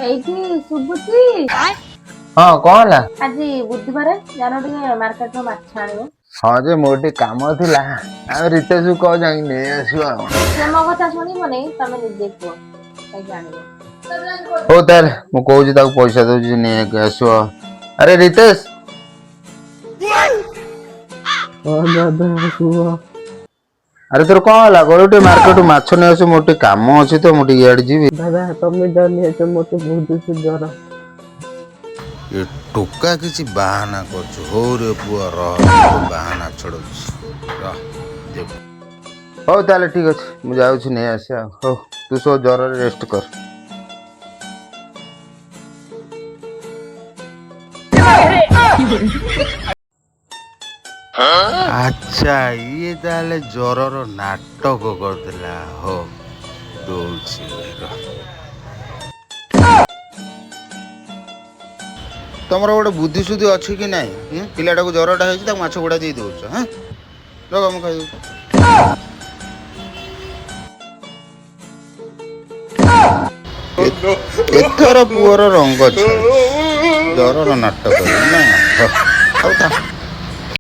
ଏଇଠି ଶୁଭୁଛି? ହଁ, କଣ ହେଲା? ଆଜି ବୁଧବାର, ଜାଣ ଟିକେ ମାର୍କେଟରୁ ମାଛ ଆଣିବ। ହଁ ଯେ, ମୋର ଟିକେ କାମ ଥିଲା। ଆମେ ରିତେଶକୁ କହ ଯାଇକି ନେଇ ଆସିବ ଆଉ। ସେ ମୋ କଥା ଶୁଣିବନି, ତମେ ନିଜେ କୁହ, ଯାଇକି ଆଣିବ। ହଉ ତାହେଲେ, ମୁଁ କହୁଛି, ତାକୁ ପଇସା ଦଉଛି, ନେଇକି ଆସିବ। ଆରେ ରିତେଶ! ହଁ ଦାଦା, କୁହ। ଆରେ, ତୋର କଣ ହେଲା? ଗଲୁ ଟିକେ ମାର୍କେଟରୁ ମାଛ ନେଇ ଆସିବୁ, ମୋର ଟିକେ କାମ ଅଛି ତ, ମୁଁ ଟିକେ ଇଆଡେ ଯିବି। ଦାଦା, ତମେ ଜାଣି, ମତେ ବହୁତ ଜର। ଏ ଟୋକା କିଛି ବାହାନା କରୁଛୁ। ହଉ ରେ ପୁଅ, ରହ, ବାହାନା ଛଡଉଛି, ରହ ଦେଖ। ହଉ ତାହେଲେ ଠିକ ଅଛି, ମୁଁ ଯାଉଛି ନେଇ ଆସିବା। ହଉ, ତୁ ସବୁ ଜ୍ୱରରେ ରେଷ୍ଟ କର। ଆଚ୍ଛା, ଇଏ ତାହେଲେ ଜ୍ୱରର ନାଟକ କରୁଥିଲା। ହଉ, ଦଉଛି ରହ। ତମର ଗୋଟେ ବୁଦ୍ଧି ସୁଦ୍ଧି ଅଛି କି ନାହିଁ? ହୁଁ? ପିଲାଟାକୁ ଜ୍ୱରଟା ହେଇଛି, ତାକୁ ମାଛ ଗୁଡ଼ା ଦେଇ ଦଉଛ? ହଁ, ରଖ, ମୁଁ ଖାଇଦେବି। ଏଥର ପୁଅର ରଙ୍ଗ ଛାଡିଛି। ଜ୍ୱରର ନାଟକ ନା? ହଉ, ଥା।